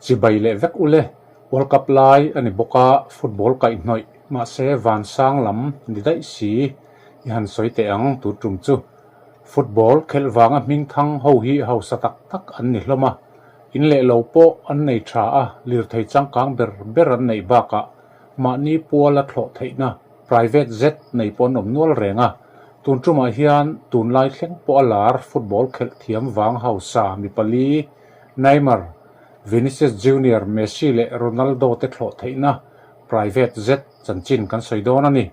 Chibai leh vek ule, World Cup lai a ni bawk a, football kaihhnawih mahse vansang lam ni daih si i han sawi teh ang tun tum chu. Football khelh vanga hming thang ho hi hausa tak tak an ni hlawm a, in leh lo pawh an nei tha a, lirthei changkang ber ber an neih bakah mahni puala thlawh theihna private jet nei pawh an awm nual reng a. Tun tumah hian tunlai thleng pawh a lar football khelh thiam vang hausa mi pali Neymar, Vinicius Junior, Messi leh Ronaldo te thlawh theihna private jet chanchin kan sawi dawn a ni.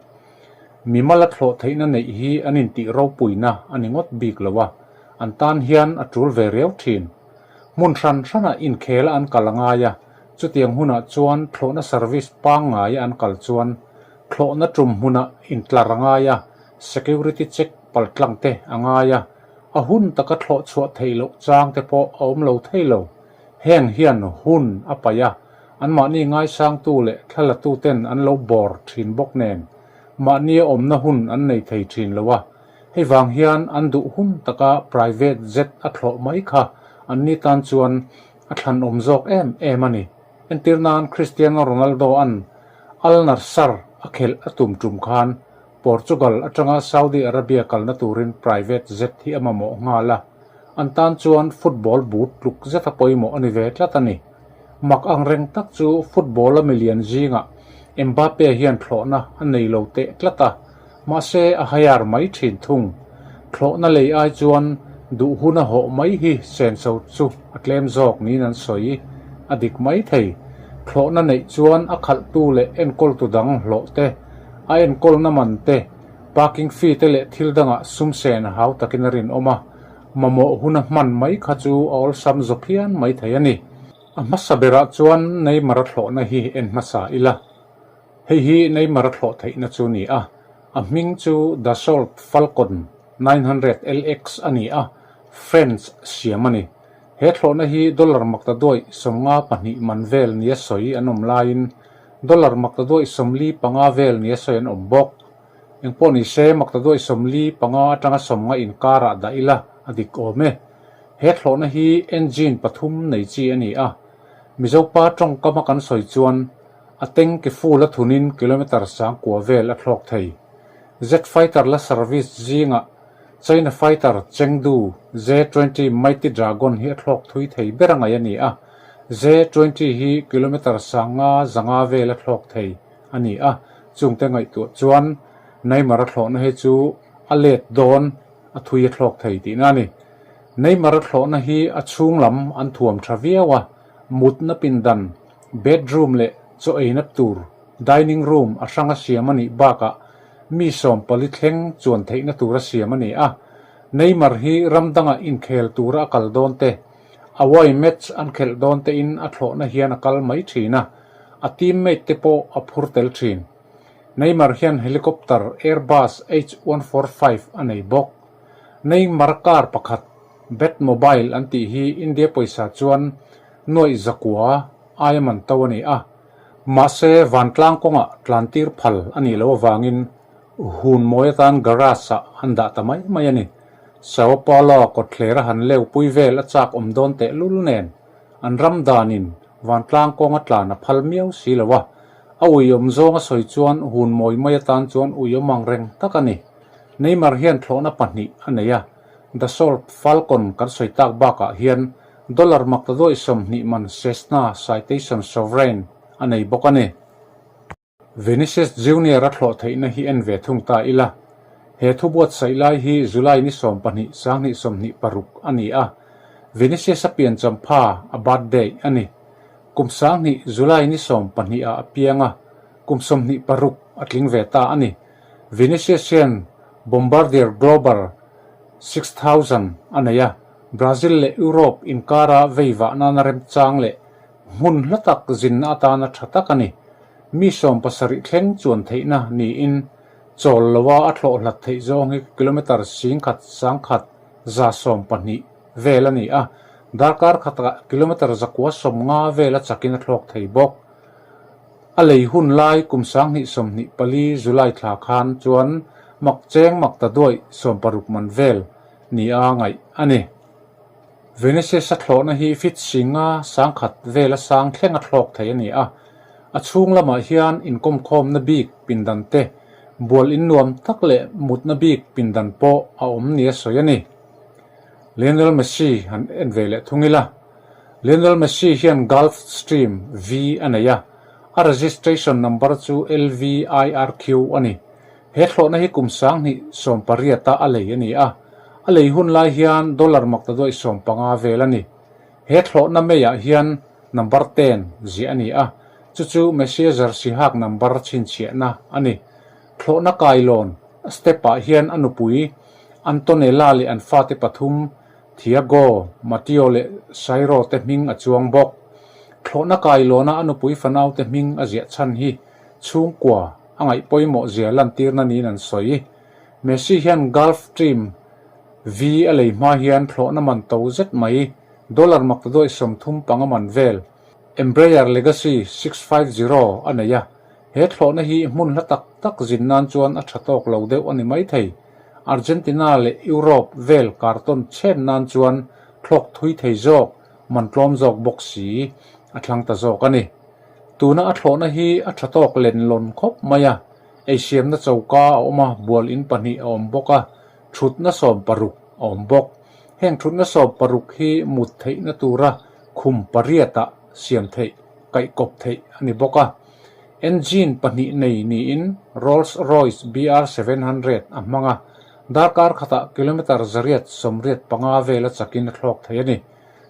Mimala thlawh theihna neih hi an intih ropuina a ni ngawt bik lo a, an tan hian a tul ve riau thin. Hmun hran hranah inkhel a an kal a ngai a, chutiang hunah chuan thlawhna service pangngaia an kal chuan thlawhna tum hmunah intlar a ngai a, security check paltlang te a ngai a, A hun taka thlawh chhuah theih loh chang te pawh a awm lo thei lo. Heng hian hun a paih a, anmahni ngaisangtu leh thlalatu ten an lo bawr thin bawk nen, mahnia awmna hun an nei thei thin lo a. Hei vang hian an duh hun taka private jet a thlawh mai kha anni tan chuan a thlanawm zawk em em a ni. Entir nan Cristiano Ronaldo an Al Nassr a khelh a tum tum khan Portugal atanga Saudi Arabia kalna turin private jet hi a mamawh nghal a, an tan chuan football boot tluk zeta pawimawh a ni ve tlat a ni. Mak ang reng tak chu football-a milian zingah Mbappe hian thlawhna a nei lo teh tlat a, mahse a hire mai thin thung. Thlawhna lei ai chuan duh huna hawh mai hi senso chu a tlem zawk niin an sawi a dik mai thei. Thlawhna neih chuan a khalhtu leh enkawltu dang hlawh te, A enkawlna man te, parking fee te leh thil dangah sum sen a hau takin a rinawm a, mamawh huna hman mai kha chu a awlsam zaw phian mai thei a ni. A hmasa berah chuan Neymar a thlawhna hi en hmasa ila. Hei hi Neymar a thlawh theihna chu ni a, a hming chu Dassault Falcon 900 LX a ni a, French siam a ni. He thlawhna hi dollar maktaduaih 52 man vel nia sawi an awm laiin Dollar maktaduaih 45 vel nia sawi an awm bawk. Engpawh ni se, maktaduaih 45 atanga 50 inkarah dah ila a dik awm e. He thlawhna hi engine pathum nei chi a ni a. Mizopa tawngkama kan sawi chuan a tank full a thunin kilometre 9000 vel a thlawk thei. Jet fighter la service zingah China fighter Chengdu J-twenty Mighty Dragon hi a thlawk thui thei ber a ngaih a ni a, J-twenty hi kilometre 500 vel a thlawk thei a ni a, chungte ngaihtuah chuan Neymar a thlawhna hi chu a let dawn a thui a thlawk thei tihna a ni. Neymar a thlawhna hi a chhung lam an thuam tha viau a, mutna pindan, bedroom leh chaw eina tur, dining room a hranga siam a nih bakah mi 40 thleng chuan theihna tura siam a ni a. Neymar hi ram dangah inkhel tura a kal dawn te, away match an khelh dawn tein a thlawhna hian a kal mai thin a, a teammate te pawh a phur tel thin. Neymar hian helicopter Airbus H145 a nei bawk. Neymar car pakhat Batmobile an tih hi India pawisa chuan nuaih zakua aia man to a ni a. Mahse, vantlang kawngah tlantir phal a nih loh avangin hun mawi atan garage-ah an dah ta mai mai a ni. Sao Paulo kawtthlera han leu pui vel a chak awm dawn teh lul nen, an ram danin vantlang kawnga tlan a phal miau si lo a. A uiawm zawng a sawi chuan hun mawi mai atan chuan uiawm ang reng tak a ni. Neymar hian thlawhna pahnih a nei a, Dassault Falcon kan sawi tak bakah hian Dollar maktaduaih 20 man Cessna Citation Sovereign a nei bawk a ni. Vinicius Junior a thlawh theihna hi en ve thung ta ila. He thu buatsaih lai hi July ni 12, 2026 a ni a. Vinicius a pian champha a birthday a ni. Kum 2000 July ni 12 ah a piang a, kum 26 a tling ve ta a ni. Vinicius hian Bombardier Global 6000 a nei a. Brazil leh Europe inkara vei vah nana remchang leh hmun hla tak zinna atana tha tak a ni. Mi 70 thleng chuan theihna niin chawl loa a thlawh hlat theih zawng hi kilometre 1112 vel a ni a, darkar khatah kilometre 950 vel a chakin a thlawk thei bawk. A lei hun lai kum 2024 July thla khan chuan mak cheng mak ta duaih 60 man vel nia ngaih a ni. Vinicius-a thlawhna hi feet singa sangkhat vela sang thleng a thlawk thei a ni a. A chhung lamah hian inkawmkhawmna bik pindan te, bual in nuam tak leh mutna bik pindan pawh a awm nia sawi a ni. Lionel Messi han en ve leh thung ila. Lionel Messi hian Gulfstream V a nei a, a registration number chu LVIRQ a ni. He thlawhna hi kum 2018 a a lei a ni a, a lei hun lai hian dollar maktaduaih 15 vel a ni. He thlawhna meiah hian number ten ziah a ni a, chu chu Messi jersey hak number chhinchhiahna a ni. Thlawhna kailawn step-ah hian a nupui Antonella leh an fate pathum Thiago, Mateo leh Sairo te hming a chuang bawk. Thlawhna kailawna a nupui fanaute hming a ziah chhan hi chhungkua a ngaih pawimawh zia lantirna niin an sawi. Messi hian Gulfstream V a lei hma hian thlawhna man to zet mai, dollar maktaduaih 35 man vel, Embraer Legacy 650 a nei a. He thlawhna hi hmun hla tak tak zin nan chuan a tha tawk lo deuh a ni maithei. Argentina leh Europe vel kartawn chhen nan chuan thlawk thui thei zawk, man tlawm zawk bawk si a thlang ta zawk a ni. Tuna a thlawhna hi a tha tawk len lawn khawp mai a, eisiamna choka a awm a, bual in pahnih a awm bawk a, thutna 16 a awm bawk. Heng thutna 16 hi mut theihna tura khum pariatah siam theih, kaihkawp theih a ni bawk a. Engine pahnih nei niin Rolls Royce BR 700 a hmang a, darkar khatah kilometre 185 vel a chakin a thlawk thei a ni.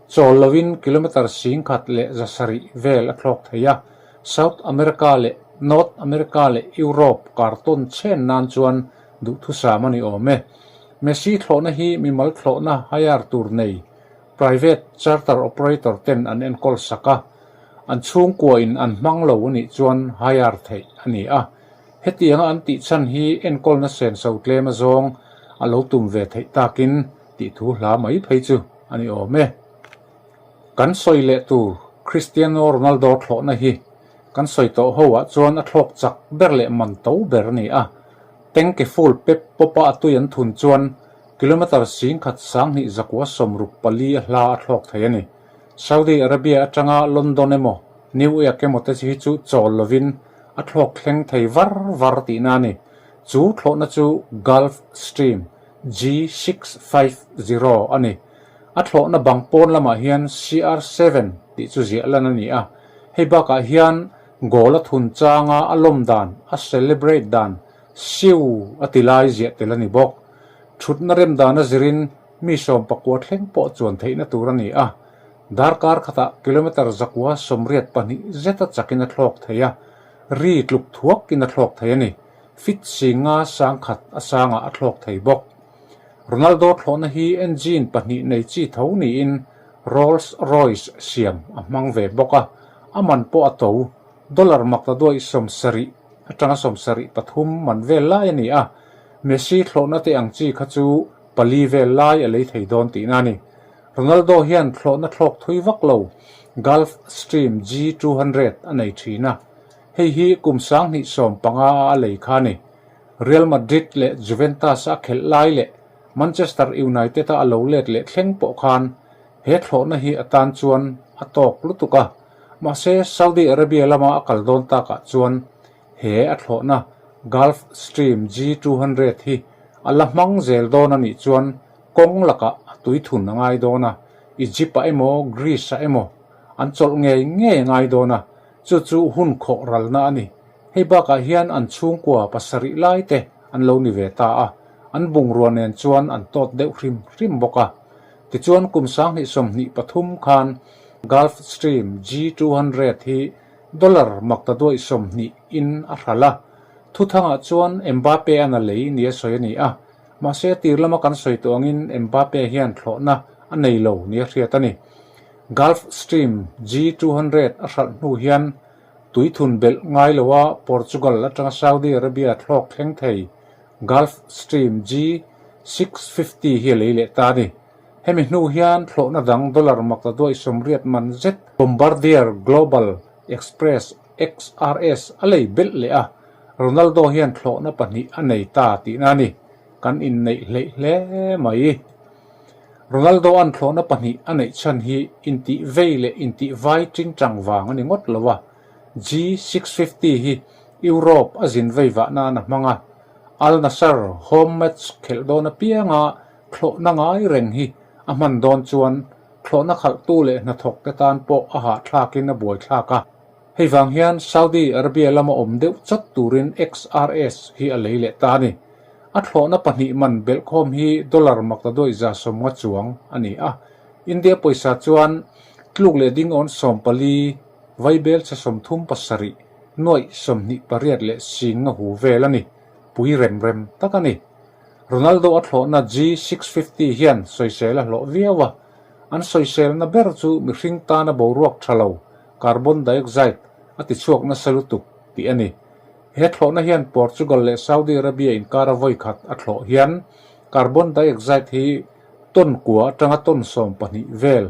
Chawl loin kilometre 1170 vel a thlawk thei a, South America leh North America leh Europe kartawn chhen nan chuan duhthusam a ni awm e. Messi thlawhna hi mimal thlawhna hire tur nei private charter operator ten an enkawl sak a, an chhungkua in an hmang lo a nih chuan hire theih a ni a. Hetianga an tih chhan hi enkawlna senso tlem azawng a lo tum ve theih takin tih thu hla mai phei chu a ni awm e. Kan sawi leh tur Cristiano Ronaldo thlawhna hi kan sawi tawh ho ah chuan a thlawk chak ber leh man to ber a ni a. Tank full pep pawpa a tui an thun chuan kilometre 12,264 a hla a thlawk thei a ni. Saudi Arabia atanga London emaw New York emaw te hi chu chawl lovin a thlawk thleng thei var var tihna a ni. Chu thlawhna chu Gulf Stream G650 a ni. A thlawhna bang pawn lamah hian CR7 tih chu ziah lan a ni a. Hei bakah hian goal a thun changa a lawm dan, a celebrate dan, siu a ti lai ziah tel a ni bawk. Thutna rem dan a zirin mi 19 thleng pawh chuan theihna tur a ni a. Darkar khatah kilometre 182 zeta chakin a thlawk thei a, ri tluk thuakin a thlawk thei a ni. Feet 5 100 a sangah a thlawk thei bawk. Ronaldo thlawhna hi engine pahnih nei chi tho niin Rolls Royce siam a hmang ve bawk a, a man pawh a to, dollar maktaduaih 70 atanga 73 man vel lai a ni a, Messi thlawhna te ang chi kha chu pali vel lai a lei thei dawn tihna a ni. Ronaldo hian thlawhna thlawk thui vak lo Gulfstream G200 a nei thin a, hei hi kum 2015 a a lei kha a ni. Real Madrid leh Juventus a khelh lai leh Manchester United a a lo let leh thleng pawh khan he thlawhna hi a tan chuan a tawk lutuk a, mahse Saudi Arabia lama a kal dawn takah chuan he a thlawhna Gulfstream G200 hi a la hmang zel dawn a nih chuan kawng lakah a tui thun a ngai dawn a, Egypt ah emaw Greece ah emaw an chawlh ngei ngei a ngai dawn a, chu chu hun khawh ralna a ni. Hei bakah hian an chhungkua pasarih lai te an lo ni ve ta a, an bungrua nen chuan an tawt deuh hrim hrim bawk a. Tichuan kum 2023 khan Gulfstream G200 hi dollar maktaduaih 20 in a hral a. Thuthangah chuan Mbappe an a lei nia sawi a ni a, mahse tir lama kan sawi tawh angin Mbappe hian thlawhna a nei lo nia hriat a ni. Gulfstream G200 a hralh hnu hian Tui thun belh ngai loa Portugal atanga Saudi Arabia thlawk thleng thei Gulfstream G650 hi a lei leh ta a ni. Hemi hnu hian thlawhna dang dollar maktaduaih 80 man zet Bombardier Global Express XRS a lei belh leh a, Ronaldo hian thlawhna pahnih a nei ta tihna a ni. Kan inneih hleih hle mai. Ronaldo-a'n thlawhna pahnih a neih chhan hi intih vei leh intih vai tingtang vang a ni ngawt lo a, G650 hi Europe a zin vei vah nan a hmang a, Al Nassr home match khelh dawn apianga thlawhna ngai reng hi a hman dawn chuan thlawhna khalhtu leh hnathawk te tan pawh a hahthlakin a buaithlak a. Hei vang hian Saudi Arabia lama awm deuh chawt turin XRS hi a lei leh ta a ni. A thlawhna pahnih man belhkhawm hi dollar maktaduaih 150 chuang a ni a. India pawisa chuan tluk leh dingawn 14, vaibel chhe 37, nuaih 28 leh singa hu vel a ni. Pui rem rem tak a ni. Ronaldo a thlawhna G650 hian sawisel a hlawh viau a. An sawiselna ber chu mihring tana boruak tha lo carbon dioxide a tichhuak nasa lutuk tih a ni. He thlawhna hian Portugal leh Saudi Arabia inkara vawi khat a thlawh hian carbon dioxide hi ton kua atanga ton 12 vel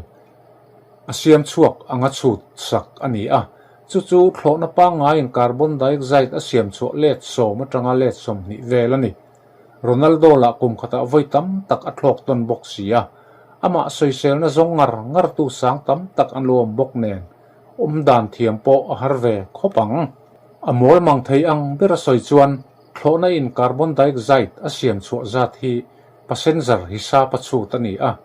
a siam chhuak anga chhut sak a ni a. Chu chu thlawhna pangngaiin carbon dioxide a siam chhuah let sawm atanga let 20 vel a ni. Ronaldo lah kum khatah vawi tam tak a thlawk tawn bawk si a, amah sawiselna zawng ngar ngartu sang tam tak an lo awm bawk nen, awm dan thiam pawh a har ve khawp ang. A mawl mang thei ang ber a sawi chuan thlawhna in carbon dioxide a siam chhuah zat hi passenger hisap a chhut a ni a.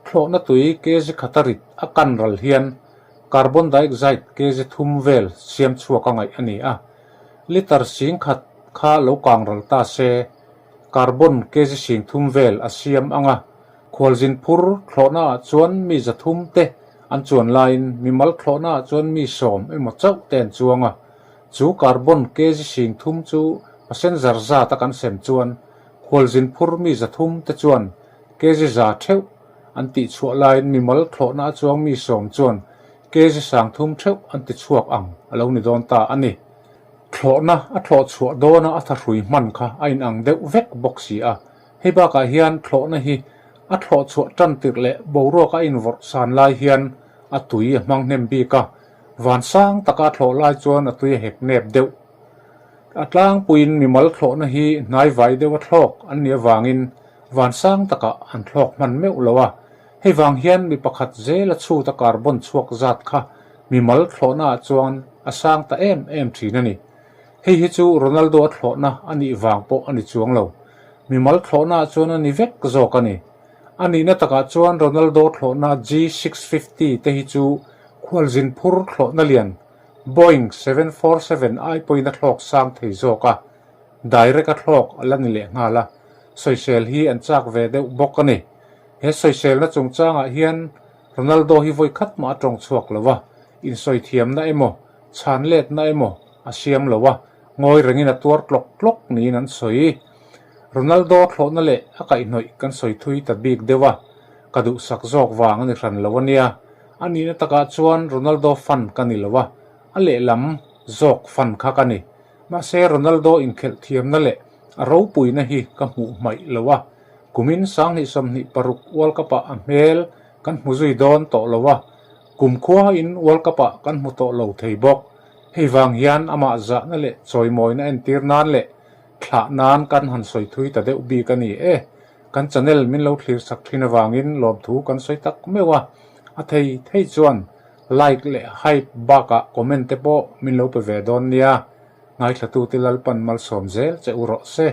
Thlawhna tui kg khata rit a kan ral hian carbon dioxide kg thum vel siam chhuak a ngaih a ni a. Litre 10,000 kha lo kang ral ta se, carbon kg 30 vel a siam ang a. Khualzin phur thlawhna ah chuan mi 300 te an chuan laiin mimal thlawhna ah chuan mi 10 emaw chauh te an chuang a. Chu carbon kg 30 chu passenger zat a kan sem chuan khualzin phur mi 300 te chuan kg 100 theuh an tih chhuah laiin mimal thlawhna a chuang mi 10 chuan kg 3000 theuh an ti chhuak ang a lo ni dawn ta a ni. Thlawhna a thlawh chhuah dawna a thahrui hman kha a inang deuh vek bawk si a. Hei bakah hian thlawhna hi a thlawh chhuah tan tirh leh boruak a invawrh san lai hian a tui a hmang hnem bik a, van sang taka a thlawh lai chuan a tui a hek nep deuh. A tlangpuiin mimal thlawhna hi hnaivai deuha thlawk an nih avangin van sang takah an thlawk hman meuh lo a. Hei vang hian mi pakhat zela chhuta carbon chhuak zat kha mimal thlawhna ah chuan a sang ta em em thin a ni. Hei hi chu Ronaldo a thlawhna a nih vang pawh a ni chuang lo. Mimal thlawhna ah chuan a ni vek zawk a ni. A nihna takah chuan Ronaldo thlawhna G650 te hi chu khualzin phur thlawhna lian Boeing 747 ai pawhin a thlawk sang thei zawk a, direct a thlawk a la ni lehnghal a, sawisel hi an chak ve deuh bawk a ni. He sawiselna chungchangah hian Ronaldo hi vawi khat mah a tawng chhuak lo a, insawi thiamna emaw, chhan letna emaw a siam lo a, ngawi rengin a tuar tlawk tlawk niin an sawi. Ronaldo thlawhna leh a kaihhnawih kan sawi thui ta bik deuh a, ka duhsak zawk vang a ni hran lo a nia. A nihna takah chuan Ronaldo fan ka ni lo a, a lehlam zawk fan kha ka ni. Mahse Ronaldo inkhelh thiamna leh a ropuina hi ka hmuh hmaih lo a. Kumin 2026 World Cup ah a hmel kan hmu zui dawn tawh lo a, kum khuain World Cup ah kan hmu tawh lo thei bawk. Hei vang hian amah zahna leh chawimawina entir nan leh thlah nan kan han sawi thui ta deuh bik a ni e. Kan channel min lo thlir sak thin avangin lawmthu kan sawi tak meuh a, a thei thei chuan like leh hype bakah comment te pawh min lo pe ve dawn nia. Ngaithlatute Lalpan malsawm zel che u rawh se.